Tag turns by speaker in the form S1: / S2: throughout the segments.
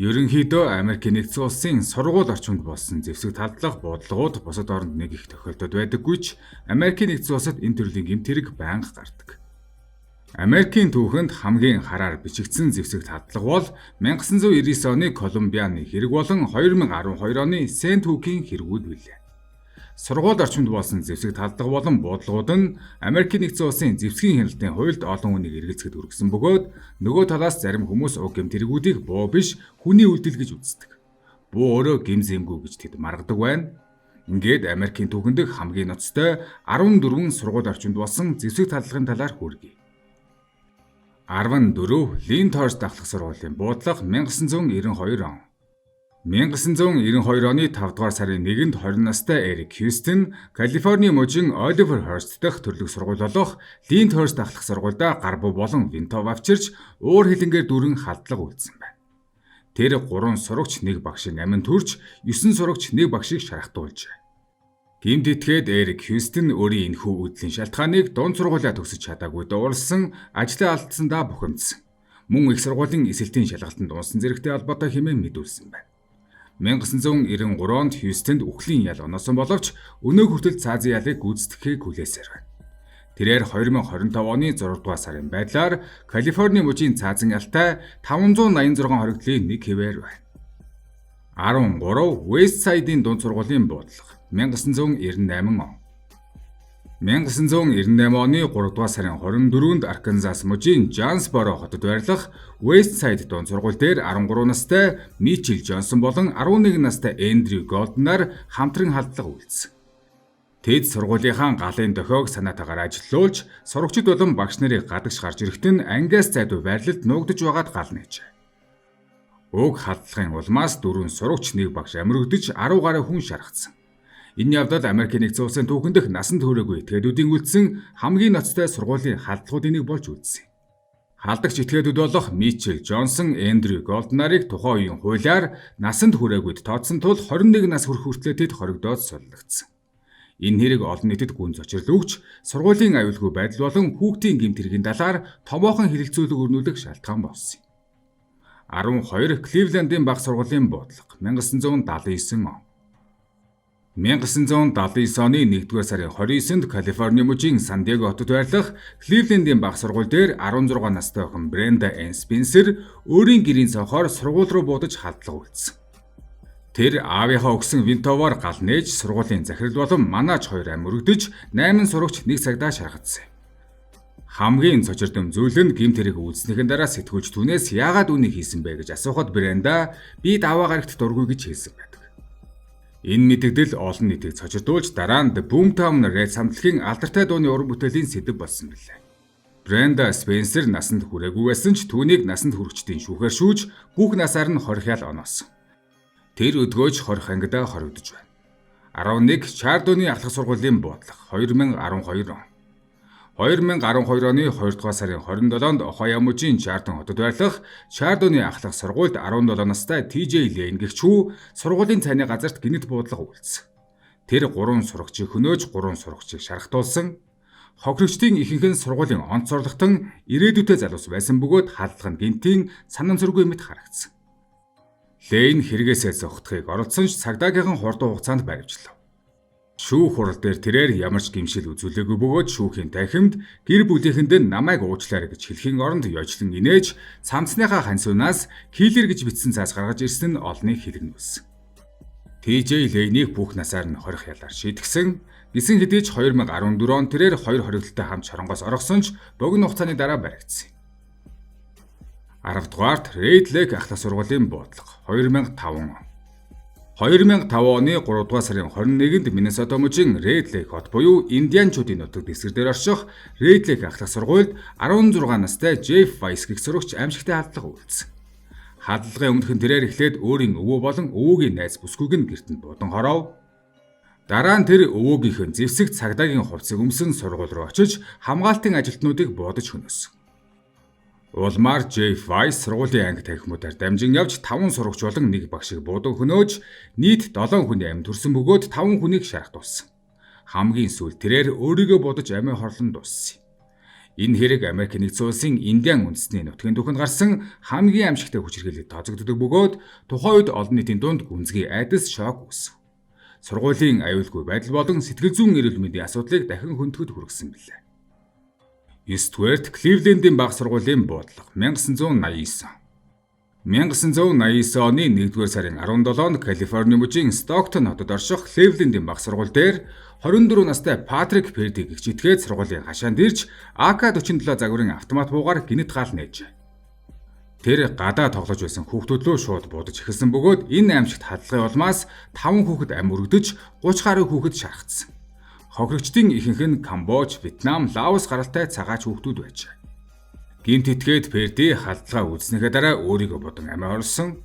S1: Ерөнхийдөө Америкийн Нэгдсэн Улсын сургууль орчинд болсон зэвсэг талдлах буудлагууд бусад оронд нэг их тохиолдод байдаггүй ч Америкийн Нэгдсэн Улсад энэ төрлийн гэмт хэрэг байнга гардаг. Америкийн түүхэнд хамгийн хараар бичигдсэн зэвсэг талдлага бол 1999 оны Колумбианы хэрэг болон 2012 оны Сент Хүүкийн хэрэгүүд билээ. Сургууль орчинд болсон зэвсэг талдлага болон буудлагууд нь Америкийн Нэгдсэн Улсын зэвсгийн хяналтын хуульд олон хүнийг эргэлзэхэд хүргэсэн бөгөөд нөгөө талаас зарим хүмүүс уг гэмт хэрэгүүдийг буу биш хүний үйлдэл гэж үздэг. Буу өөрөө гэм зэмгүй гэж тэд маргадаг байна. Ингээд Америкийн түүхэн дэх хамгийн ноцтой 14 сургууль орчинд болсон зэвсэг талдлагын талаар хүргэе. 14 Линторс дахлах сургуулийн буудлага 1992 он. 1992 оны 5 дугаар сарын 1-нд 20 настай Эрик Хьюстон Калифорни мужийн Оливер Хёрст дахь төрлөх сургууль болох Линдхёрст ахлах сургуульдаа гар буу болон винтов авчирч уур хилэнгээр дүүрэн халдлага үйлдсэн байна. Тэр 3 сурагч нэг багшийн аминд хүрч 9 сурагч нэг багшийг шарахтуулжээ. Гэмт итгээд Эрик Хьюстон өөрийн энэхүү үйлдэлийн шалтгааныг дунд сургуулиа төгсөж чадаагүй дуурласан, ажлаа алдсандаа бухимдсан. Мөн их сургуулийн эсэлтийн шалгалтанд унсан зэрэгтэй холбоотой хэмээн мэдүүлсэн байна. 1993 онд Хьюстонд үхлийн ял оноосон боловч өнөө хүртэл цаазын ялыг гүйцэтгэхийг хүлээсээр байна. Тэрээр 2025 оны 6 дугаар сарын байдлаар Калифорни мужийн цаазан ялтай 586 хоригдлын нэг хэвээр байна. 13 West Side-ийн дунд сургуулийн буудлага 1998 он. 1998 оны 3 дугаар сарын 24-нд Арканзас мужийн Джонсборо хотод байрлах West Side дунд сургууль дээр 13 настай Мичел Джонсон болон 11 настай Эндрю Голднаар хамтран халдлага үйлдсэн. Тэд сургуулийнхаа галын дохиог санаатаагаар ажилуулж, сурагчид болон багш нарыг гадагш гарч ирэхэд нь ангиас зайдуу байрлалд нуугдаж байгаад гал нээжээ. Уг халдлагын улмаас 4 сурагч нэг багш амирэгдэж 10 гаруй хүн шархсан. Энэ явдал Америкийн Нэгдсэн Улсын түүхэн дэх насанд хүрээгүй этгээдүүдийн үлдсэн хамгийн ноцтой сургуулийн халдлагуудын нэг болж үлдсэн. Халдагч этгээдүүд болох Мичел Джонсон, Эндрю Голд нарыг тухайн үеийн хуулиар насанд хүрээгүйд тооцсон тул 21 нас хүрэх хүртлээр тэд хоригдоод суллагдсан. Энэ хэрэг олон нийтэд гүн цочрол өгч, сургуулийн аюулгүй байдал болон хүүхдийн гэмт хэргийн талаар томоохон хэлэлцүүлэг өрнүүлэх шалтгаан болсон юм. 12 Кливлендийн баг сургуулийн буудлага 1979 он. 1979 оны 1-р сарын 29-нд Калифорни мужийн Сан Диего хотод байрлах Кливлендийн баг сургууль дээр 16 настай охин Бренда Н. Спенсер өөрийн гэрийн цонхоор сургууль руу буудаж халдлага үйлдсэн. Тэр аавынхаа өгсөн винтовоор гал нээж сургуулийн захирал болон манаач хоёр ам өргөдөж 8 сурагч нэг цагдаа шаргатсан юм. Хамгийн цочирдом зүйл нь гэмт хэрэг үйлснийхэн дараа сэтгүүлч түүнээс яагаад үүнийг хийсэн бэ гэж асуухад Бренда би даваа гарагт дургүй гэж хэлсэн байдаг. Энэ мэдэгдэл олон нийтийг цочирдуулж дараа нь The Boomtown Rats хамтлагийн алдартай дууны уран бүтээлийн сэдэв болсон билээ. Бренда Спенсер насанд хүрээгүй байсан ч түүнийг насанд хүрэгчдийн шүүхээр шүүж бүх насаар нь хорих ял оноосон. Тэр өдгөөж хорих ангидаа хоригдож байна. 11 Чардоны ахлах сургуулийн буудлага 2012 он. 2012 оны 2 дугаар сарын 27-нд Охайо мужийн Чардон хотод байрлах Чардоны ахлах сургуульд 17 настай TJ Lane гэх хүү сургуулийн цайны газарт гэнэт буудлага үйлдсэн. Тэр 3 сурагчийг хөнөөж 3 сурагчийг шархтуулсан. Хохирогчдын ихэнх нь сургуулийн онцорлогтон ирээдүйтэй залуус байсан бөгөөд халдлага нь гэнтийн санамсаргүй мэт харагдсан. Лейн хэрэгээсээ зогтохыг оролдсон ч цагдаагийнхан хурдан хугацаанд баривчлав. Шүүх хурал дээр тэрээр ямар ч гэмшил үзүүлээгүй бөгөөд шүүхийн танхимд гэр бүлийнхэндээ намайг уучлаарай гэж хэлэхийн оронд ёжлон инээж цамцныхаа хансуунаас киллер гэж бичсэн цаас гаргаж ирсэн нь олныг хэлэгнүүлсэн. TJ Лейнийг бүх насаар нь хорих ялаар шийтгсэн. Гисэн хэдий ч 2014 он тэрээр хоёр хоригдолтой хамт шоронгоос оргосон ч богино хугацааны дараа баригдсан юм. 10 дугаарт Red Lake ахлах сургуулийн буудлага 2005 он. 2005 оны 3 дугаар сарын 21-нд Миннесота мужийн Red Lake хот буюу Индианчуудын нутаг дэвсгэр дээр орших Red Lake ахлах сургуульд 16 настай Джеф Вайс гэх сурагч аимшигтай халдлага үйлдсэн. Халдлагын өмнөхөн тэрээр эхлээд өөрийн өвөө болон өвөөгийн найз бүсгүйг нь гэрт нь буудан хоров. Дараа нь тэр өвөөгийнх нь зэвсэг цагдаагийн хувцсыг өмсөн сургууль руу очиж хамгаалтын ажилтнуудыг буудаж хөнөөсөн. Улмаар Jeff Weiss сургуулийн анги танхимуудаар дамжин явж 5 сурагч болон нэг багшийг буудан хөнөөж нийт 7 хүний амьд төрсөн бөгөөд 5 хүнийг шархтуулсан. Хамгийн сүүлд тэрээр өөрийгөө будаж амиа хорлон дууссан юм. Энэ хэрэг Америк нэгдсэн улсын Индиан үндэсний нутгийн түүхэнд гарсан хамгийн аимшигтай хүчирхийлэлд тооцогддог бөгөөд тухайн үед олон нийтийн дунд гүнзгий айдас шок үүсэв. Сургуулийн аюулгүй байдал болон сэтгэл зүйн эрүүл мэндийн асуудлыг дахин хөндөхөд хүргэсэн билээ. 9-дүгээрт Кливлендийн баг сургуулийн буудлага, 1989. 1989 оны 1-р сарын 17-нд Калифорни мужийн Стоктон хотод орших Кливлендийн баг сургууль дээр 24 настай Патрик Перди гэгч этгээд сургуулийн хашаанд ирж АК-47 загварын автомат буугаар гэнэт гал нээжээ. Тэр гадаа тоглож байсан хүүхдүүд лүү шууд буудаж эхэлсэн бөгөөд энэ аимшигт халдлагын улмаас 5 хүүхэд амь өргөдөж, 30 гаруй хүүхэд шархагдсан. Хохирогчдын ихэнх нь Камбож, Вьетнам, Лаос гаралтай цагаач хүүхдүүд байжээ. Гэмт этгээд Перди халдлага үйлдсэнийхээ дараа өөрийгөө будан амиа хорлосон.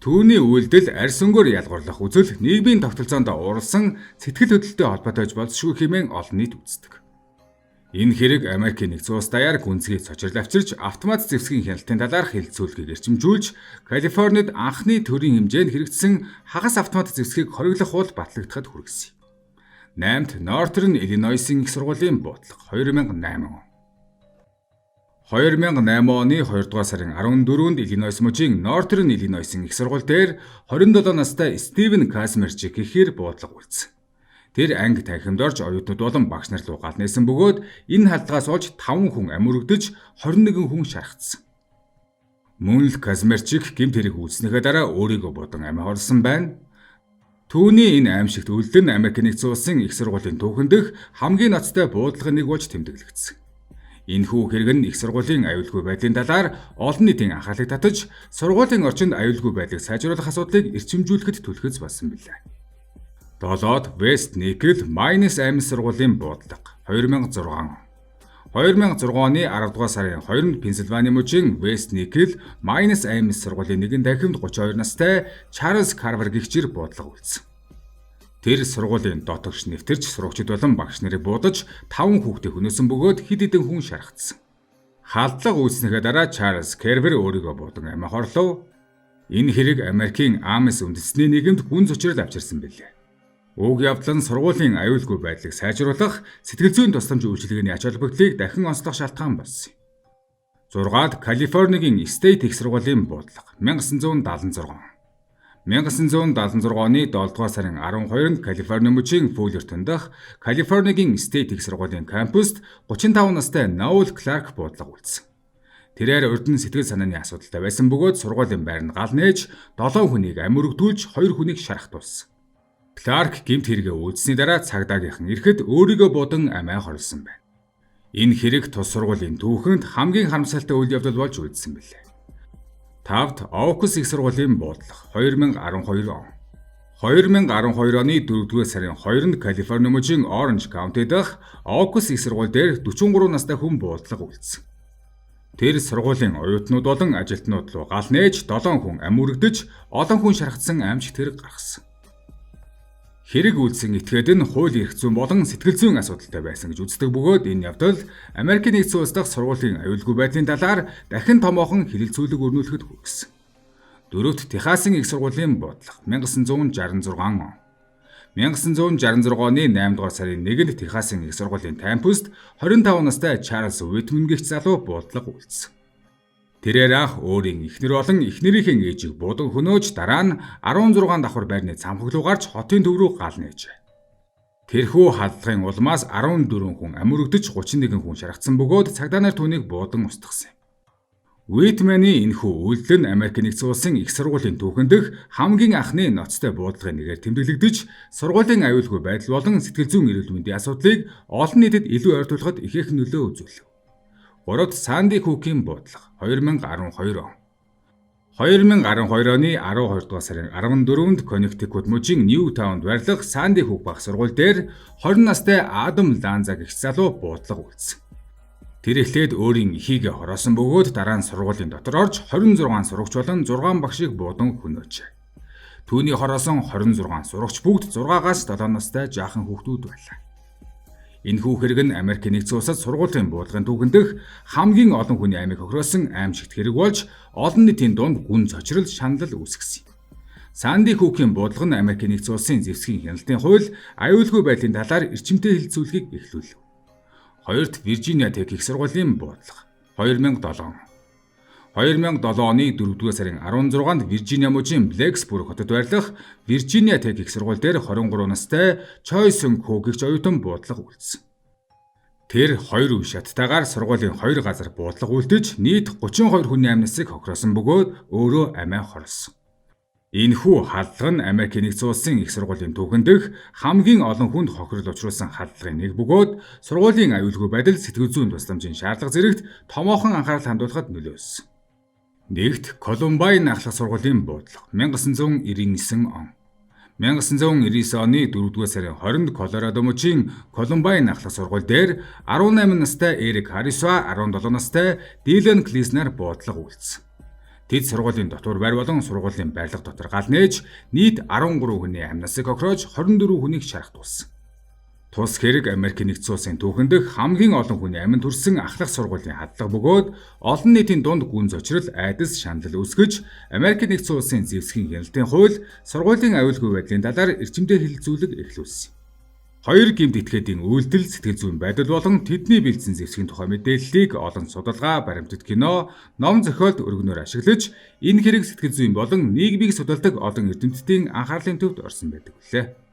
S1: Түүний үйлдэл арьс өнгөөр ялгуурлах үзэл нийгмийн тогтолцоонд ууралсан сэтгэл хөдлөлтэй холбоотой болзошгүй хэмээн олон нийт үздэг. Энэ хэрэг Америкийн нэгдсэн улс даяар гүнзгий цочрол авчирч, автомат зэвсгийн хяналтын талаарх хэлэлцүүлгийг эрчимжүүлж, Калифорнид анхны төрийн хэмжээнд хэрэгжсэн хагас автомат зэвсгийг хориглох хууль батлагдахад хүргэсэн юм. 8-д Northern Illinois-ын их сургуулийн буудлага, 2008 он. 2008 оны 2 дугаар сарын 14-нд Иллинойс мужийн Northern Illinois-ын их сургууль дээр 27 настай Стивен Касмерчик гэхээр буудлага үйлдсэн. Тэр анги танхимд орж оюутнууд болон багш нар руу гал нээсэн бөгөөд энэ халдлагаас болж 5 хүн амь өргөдөж, 21 хүн шархагдсан. Мөн л Казмерчик гэмт хэрэг үйлдсэнийхээ дараа өөрийгөө будан амиа хорлосон байна. Түүний энэ аимшигт үйлдэл нь Америк нэгдсэн улсын их сургуулийн түүхэн дэх хамгийн ноцтой буудлагын нэг болж тэмдэглэгдсэн. Энэхүү хэрэг нь их сургуулийн аюулгүй байдлын талаар олон нийтийн анхаарлыг татаж, сургуулийн орчинд аюулгүй байдлыг сайжруулах асуудлыг эрчимжүүлэхэд түлхэц болсон билээ. Долоод West Nickel Mines аймаг сургуулийн буудлага, 2006 он. 2006 оны 10 дугаар сарын 2-нд Пенсильвани мужийн West Nickel Mines аймаг сургуулийн нэгэн танхимд 32 настай Чарльз Карвер гэгчээр буудлага үйлдсэн. Тэр сургуулийн дотогш нэвтэрч сурагчид болон багш нарыг буудаж 5 хүүхдээ хөнөөсөн бөгөөд хэд хэдэн хүн шархагдсан. Халдлага үйлдсэнийхээ дараа Чарльз Карвер өөрийгөө буудан амиа хорлов. Энэ хэрэг Америкийн Амес үндэсний нийгэмд гүн цочрол авчирсан билээ. Уг явдал нь сургуулийн аюулгүй байдлыг сайжруулах сэтгэл зүйн тусламж үйлчилгээний ач холбогдлыг дахин онцлох шалтгаан болсон юм. 6-ад Калифорнигийн State их сургуулийн буудлага, 1976. 1976 оны 7 дугаар сарын 12-нд Калифорни мужийн Фуллертон дахь Калифорнигийн State их сургуулийн кампуст 35 настай Ноул Кларк буудлага үйлдсэн. Тэрээр урд нь сэтгэл санааны асуудалтай байсан бөгөөд сургуулийн байранд гал нээж 7 хүнийг амь өргөдүүлж, 2 хүнийг шархтуулсан. Кларк гэмт хэрэгээ үйлдсэний дараа цагдаагийнхан ирэхэд өөрийгөө будан амиа хорлосон байна. Энэ хэрэг тус сургуулийн түүхэнд хамгийн харамсалтай үйл явдал болж үлдсэн билээ. Тавд Оукс их сургуулийн буудлага, 2012 он. 2012 оны 4-р сарын 2-нд Калифорни мужийн Оранж County дахь Оукс их сургууль дээр 43 настай хүн буудлага үйлдсэн. Тэр сургуулийн оюутнууд болон ажилтнууд руу гал нээж 7 хүн амь өргөдөж, олон хүн шархагдсан аимшигт хэрэг гаргасан. Хэрэг үйлдсэн этгээд нь хууль эрх зүйн болон сэтгэл зүйн асуудалтай байсан гэж үздэг бөгөөд энэ явдал Америкийн нэгдсэн улс дахь сургуулийн аюулгүй байдлын талаар дахин томоохон хэлэлцүүлэг өрнүүлэхэд хүргэсэн. Дөрөвт Техасын их сургуулийн буудлага, 1966 он. 1966 оны 8 дугаар сарын 1-нд Техасын их сургуулийн кампуст 25 настай Чарльз Уитмен гэх залуу буудлага үйлдсэн. Тэрээр анх өөрийн эхнэр болон эхнэрийнхээ ээжийг буудан хөнөөж, дараа нь 16 давхар байрны цамхаг руу гарч хотын төв рүү гал нээжээ. Тэрхүү халдлагын улмаас 14 хүн амь өргөдөж, 31 хүн шархагдсан бөгөөд цагдаа нар түүнийг буудан устгасан юм. Уитмений энэхүү үйлдэл нь Америк нэгдсэн улсын их сургуулийн түүхэн дэх хамгийн анхны ноцтой буудлагын нэгээр тэмдэглэгдэж, сургуулийн аюулгүй байдал болон сэтгэл зүйн эрүүл мэндийн асуудлыг олон нийтэд илүү ойртуулахад ихээхэн нөлөө үзүүлв. Гуравт Санди Хүүкийн буудлага, 2012 он. 2012 оны 12 дугаар сарын 14-нд Коннектикут мужийн Нью Таунд байрлах Санди Хүүк баг сургууль дээр 20 настай Адам Ланза гэх залуу буудлага үйлдсэн. Тэр эхлээд өөрийн эхийгээ хороосон бөгөөд дараа нь сургуулийн дотор орж 26 сурагч болон 6 багшийг буудан хөнөөжээ. Түүний хороосон 26 сурагч бүгд 6-аас 7 настай жаахан хүүхдүүд байлаа. Энэхүү хэрэг нь Америк нэгдсэн улсад сургуулийн буудлагын түүхэн дэх хамгийн олон хүний амийг хохироосон аймшигт хэрэг болж олон нийтийн дунд гүн цочрол, шаналл үүсгэсэн юм. Санди Хүүкийн буудлага нь Америк нэгдсэн улсын зэвсгийн хяналтын хууль аюулгүй байдлын талаар эрчимтэй хэлэлцүүлгийг эхлүүлв. Хоёрт Виржиниа Тек их сургуулийн буудлага, 2007 он. 2007 оны 4-р сарын 16-нд Виржиниа мужийн Блэксбург хотод байрлах Виржиниа Тек их сургууль дээр 23 настай Чой Сүн Хо гэгч оюутан буудлага үйлдсэн. Тэр хоёр үе шаттайгаар сургуулийн хоёр газар буудлага үйлдэж нийт 32 хүний амь насыг хохироосон бөгөөд өөрөө амиа хорлосон. Энэхүү халдлага нь Америк нэгдсэн улсын их сургуулийн түүхэн дэх хамгийн олон хүнд хохирол учруулсан халдлагын нэг бөгөөд сургуулийн аюулгүй байдал, сэтгэл зүйн тусламжийн шаардлага зэрэгт томоохон анхаарал хандуулахад нөлөөлсөн. Нэгт Колумбайн ахлах сургуулийн буудлага, 1999 он. 1999 оны 4-р сарын 20-нд Колорадо мужийн Колумбайн ахлах сургууль дээр 18 настай Эрик Харрис ба 17 настай Дилан Клиснер буудлага үйлдсэн. Тэд сургуулийн дотуур байр болон сургуулийн барилга дотор гал нээж нийт 13 хүний амь насыг хохироож 24 хүнийг шархтуулсан. Тус хэрэг Америк нэгдсэн улсын түүхэн дэх хамгийн олон хүний аминд хүрсэн ахлах сургуулийн халдлага бөгөөд олон нийтийн дунд гүн цочрол, айдас, шаналл үүсгэж Америк нэгдсэн улсын зэвсгийн хяналтын хууль сургуулийн аюулгүй байдлын талаар эрчимтэй хэлэлцүүлэг эхлүүлсэн. Хоёр гэмт этгээдийн үйлдэл, сэтгэл зүйн байдал болон тэдний бэлдсэн зэвсгийн тухай мэдээллийг олон судалгаа, баримтат кино, ном зохиолд өргөнөөр ашиглаж энэ хэрэг сэтгэл зүйн болон нийгмийг судалдаг олон эрдэмтдийн анхаарлын төвд орсон байдаг билээ.